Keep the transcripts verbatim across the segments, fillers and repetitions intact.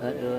Aduh.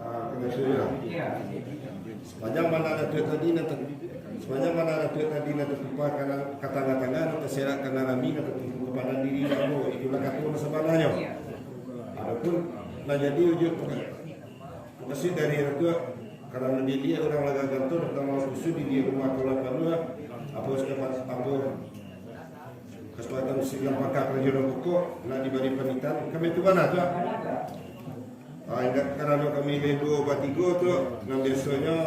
Ah, kena sudah. Sepanjang mana Datuak tadi nan ter-, sepanjang mana Datuak tadi nan tatumpah ka nan, ka tangah-tangah, nan taserak ka nan rami, nan tatumpah ka panan diri ambo, itulah kato nan sabananyo. Adopun nan jadi ujuik paka-, mukasuik dari Datuak, karano diliek urang lah gaganto, datang urang susu, diliek rumah tu lah panuah, apo sadapat, apo Kasempatan silang pangka karajo nan pokok, nak dibari panitahan, kami tu bana tu, ah. Ah, indak karano kami lai duo batigo tu, nan biasonyo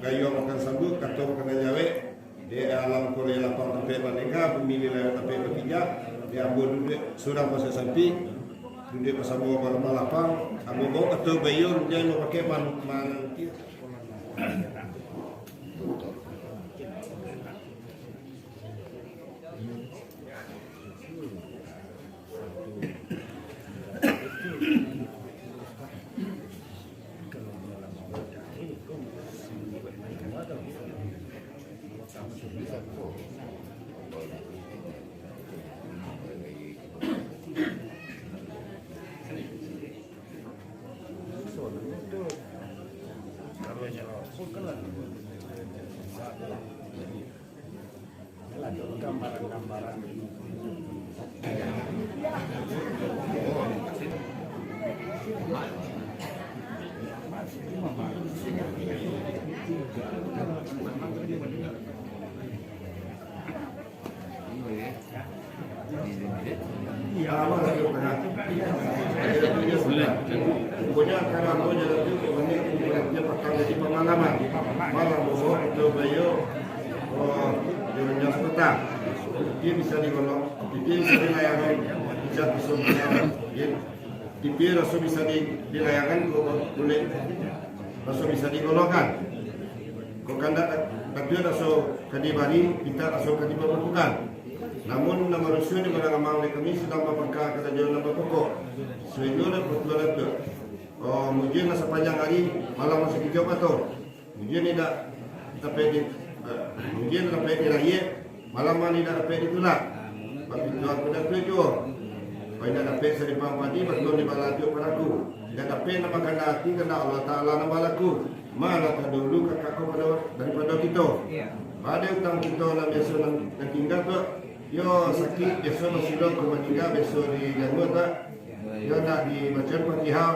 gayuang makan sambuik, kato makan jawek, di alam ko lai lapang tampek mardeka, bumi lai laweh tampek bapijak, di ambo duduak surang pasa sampi, duduak basamo barumah lapang, ambo baok kato baiyo, rundiang mapakai man-, man-, Pokoknyo, antaro ambo jo Datuak, pokoknyo, dia patang jadi pangalaman. Malam bobo itu baiyo, oh, di Ranjang Sepetang. Dia bisa digolong, dia bisa dilayangkan, bisa bisa dilayangkan. Dia Tapi raso bisa di, dilayangkan ko, buliah raso bisa digolongkan. Ko kandak Datuak raso ka dibari, pintak raso ka dipabukukan. Namun, nan manusia di padang amang dek kami sadang bapangka karajo nan bapokok. Suweno dek patuah Datuak. Oh, mujin lah sapanjang ari, malam lah sakijok mato. Ujian indak dapek di, eh, ujian dapek dirayek, malam mah indak dapek ditulak. Bapituah kuda tujuah. Kok indak dapek sarimpang padi, batuang di balajuak paraku. Indak dapek nak makan ati, kandak Allah Taala nan balaku. Malah tadahulu kakak ko pado, daripado kito. Pado utang kito nan biaso nan, nan tingga tu, yo sakik, biaso basilo ko maningga, biaso di jangua tu. Iyo nak dibaco Fatihah,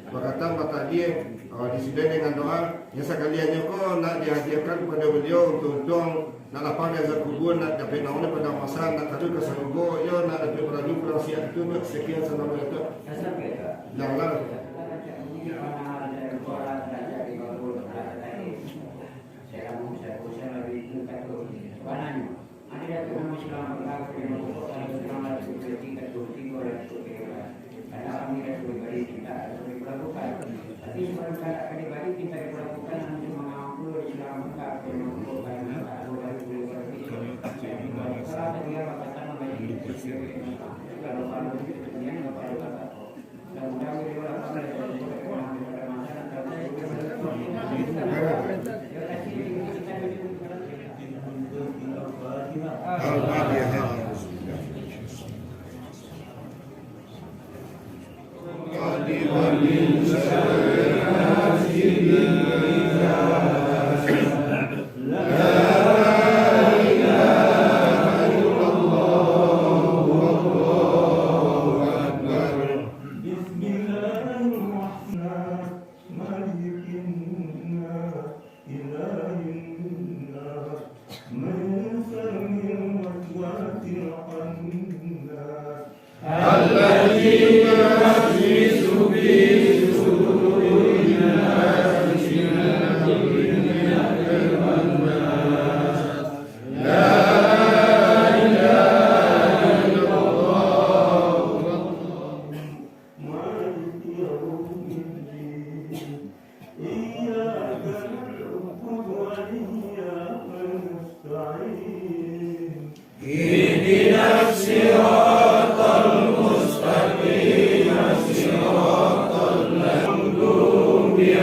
bakatan batakbir, ah, disidai dengan doa, yang sakaliannyo ko nak dihadiahkan kepada beliau untuak untuang, nak lapang di azab kubur, nak dapek naungan pada masa, nak taruih ka sarugo, iyo nak dapek baralu pulang sihat itu, nak sekian salam dari Tuhan. Janganlah.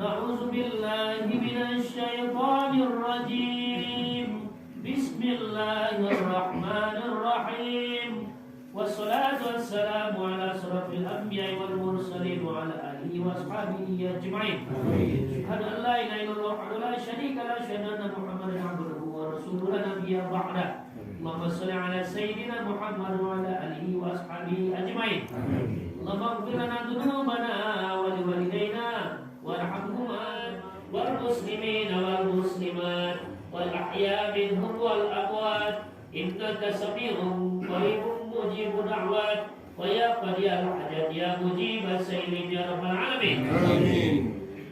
أعوذ بالله من الشيطان الرجيم. بسم الله الرحمن الرحيم. والصلاة والسلام على أشرف الأنبياء والمرسلين وعلى آله وأصحابه أجمعين. أشهد أن لا إله إلا الله وحده لا شريك له، أشهد أن محمدا عبده ورسوله لا نبي بعده. اللهم صل على سيدنا محمد وعلى آله وأصحابه أجمعين. اللهم اغفر لنا ذنوبنا ولوالدينا وارحمهما والمسلمين والمسلمات والأحياء منهم والأموات إنك سميع قريب مجيب دعوات ويا قاضي الحاجات يا مجيب السائلين يا رب العالمين. آمين.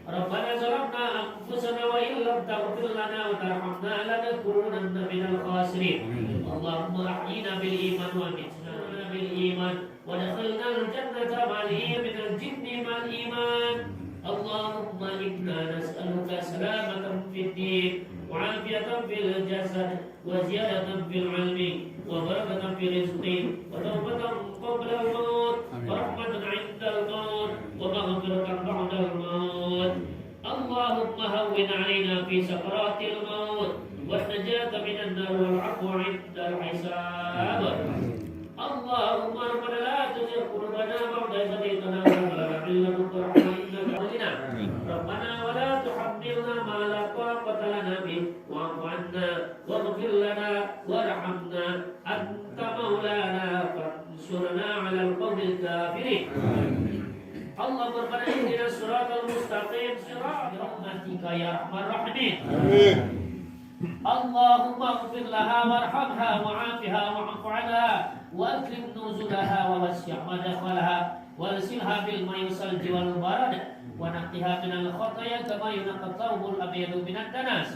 ربنا ظلمنا أنفسنا وإن لم تغفر لنا وترحمنا لنكونن من الخاسرين. آمين. اللهم أحينا بالإيمان وأمتنا بالإيمان وأدخلنا الجنة مع الإيمان من الجن مع الإيمان. اللهم إنا نسألك سلامة في الدين وعافية في الجسد وزيادة في العلم وبركة في الرزق وتوبة قبل الموت آمين. ورحمة عند الموت ومغفرة بعد الموت. اللهم هون علينا في سكرات الموت والنجاة من النار والعفو عند الحساب. اللهم ربنا لا تزغ قلوبنا بعد إذ هديتنا وهب لنا من لدنك رحمة إنك أنت الوهاب. ربنا ولا تحملنا ما لا طاقة لنا به واعف عنا واغفر لنا وارحمنا أنت مولانا فانصرنا على القوم الكافرين. اللهم ربنا اهدنا الصراط المستقيم صراط برحمتك يا أرحم الراحمين. آمين. اللهم اغفر لها وارحمها وعافها واعف عنها وأكرم نزلها ووسع مدخلها واغسلها بالماء والثلج والبرد ونقها من الخطايا كما ينقى الثوب الأبيض من الدنس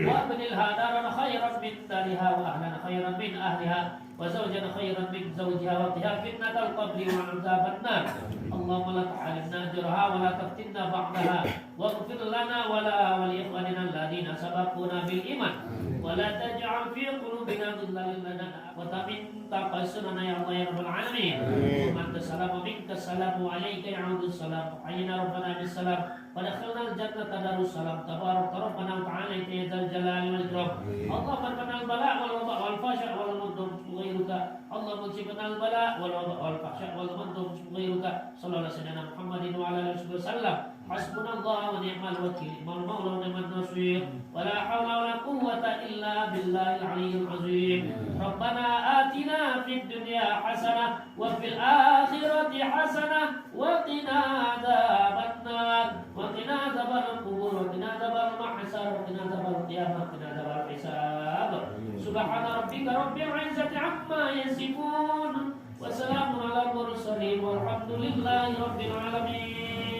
وأبدلها دارا خيرا من دارها وأهلا خيرا من أهلها وزوجا خيرا من زوجها وقها فتنة القبر وعذاب النار. اللهم لا تحرمنا أجرها ولا تفتنا بعدها واغفر لنا ولها ولإخواننا الذين سبقونا بالإيمان ولا تجعل في قلوبنا غلا للذين آمنوا وتمن تقصرنا يا الله يا رب العالمين. آمين. وأنت السلام ومنك السلام وإليك يعود السلام. حينا ربنا بالسلام وأدخلنا الجنة دار السلام. تبارك ربنا وتعالى يا ذا الجلال والإكرام. آمين. اللهم ارفعنا البلاء والوباء والفحشاء ولا مقدور غيرك. اللهم اكشف عنا البلاء والوباء والفحشاء ولا مقدور غيرك. صلى الله على سيدنا محمد وعلى آله وصحبه وسلم. حسبنا الله ونعم الوكيل، نعم المولى ونعم النصير، ولا حول ولا قوة إلا بالله العلي العظيم. ربنا آتنا في الدنيا حسنة وفي الآخرة حسنة وقنا عذاب النار، وقنا عذاب القبور، وقنا عذاب المحشر، وقنا عذاب القيامة، وقنا عذاب الحساب. سبحان ربك رب العزة عما يصفون. وسلام على المرسلين والحمد لله رب العالمين.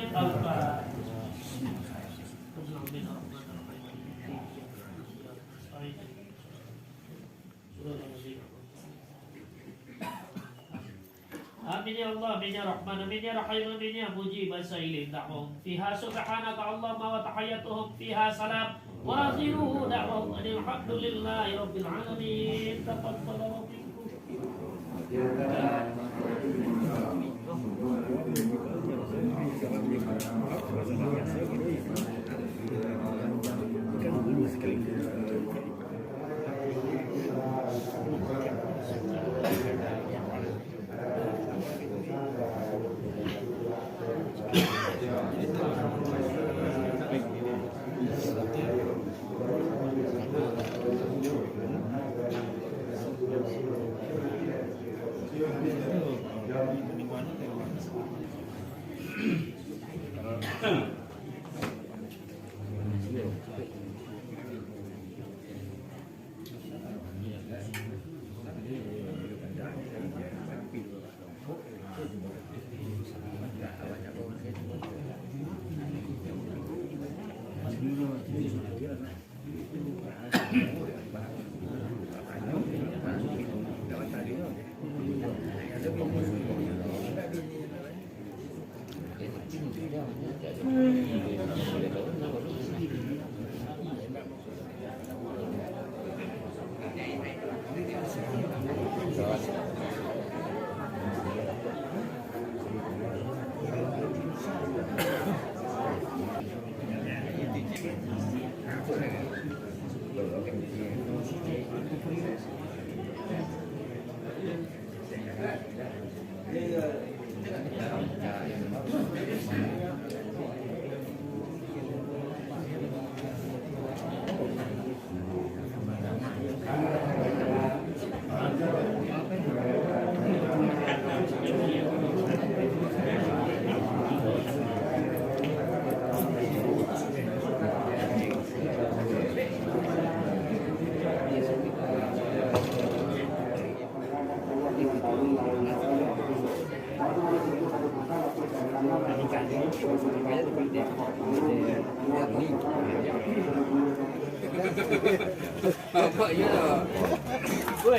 الفاتحة. آمين يا الله، آمين يا رحمن، آمين يا رحيم، آمين يا مجيب السائلين. دعواهم فيها سبحانك اللهم وتحيتهم فيها سلام. وآخر دعواهم أن الحمد لله رب العالمين. تقبل منكم.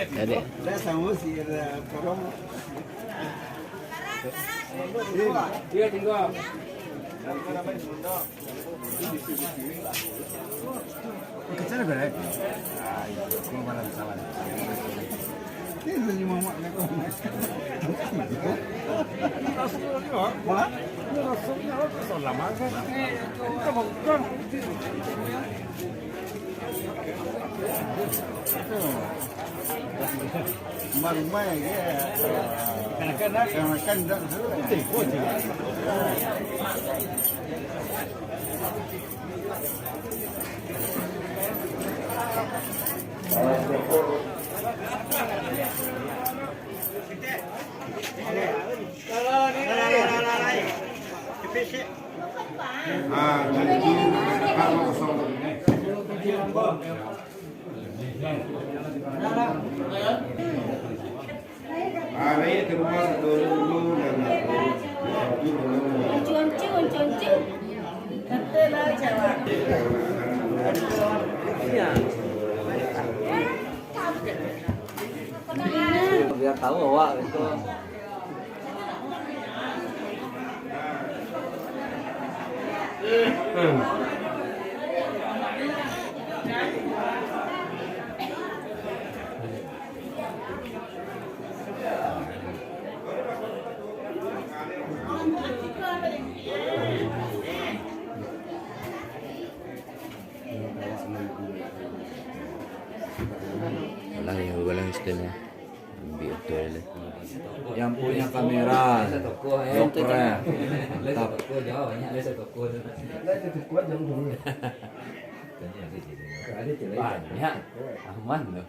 Jadi. Kecil kan, eh? Ah, iya. Cuma barang salah. Ini lagi mamak ni. Hah? Ini rasanya apa? Salah makan. Ini tak makan. Marumah ya. Kadang-kadang. Kadang-kadang tak suka. Putih, putih. Ah, jadi, apa kosong tadi, eh? Ah, baik, terima kasih dulu, dan aku, aku dulu. Ancu, ancu, ancu, ancu. Katalah jawab. Iya. Biar tahu awak itu. Alah, yang balang setel lah. Ambil betul lah. Yang punya kamera, dokter, eh. Mantap. Banyak. Aman tu.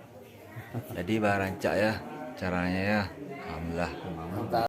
Jadi, barancak ya caranya ya. Alhamdulillah.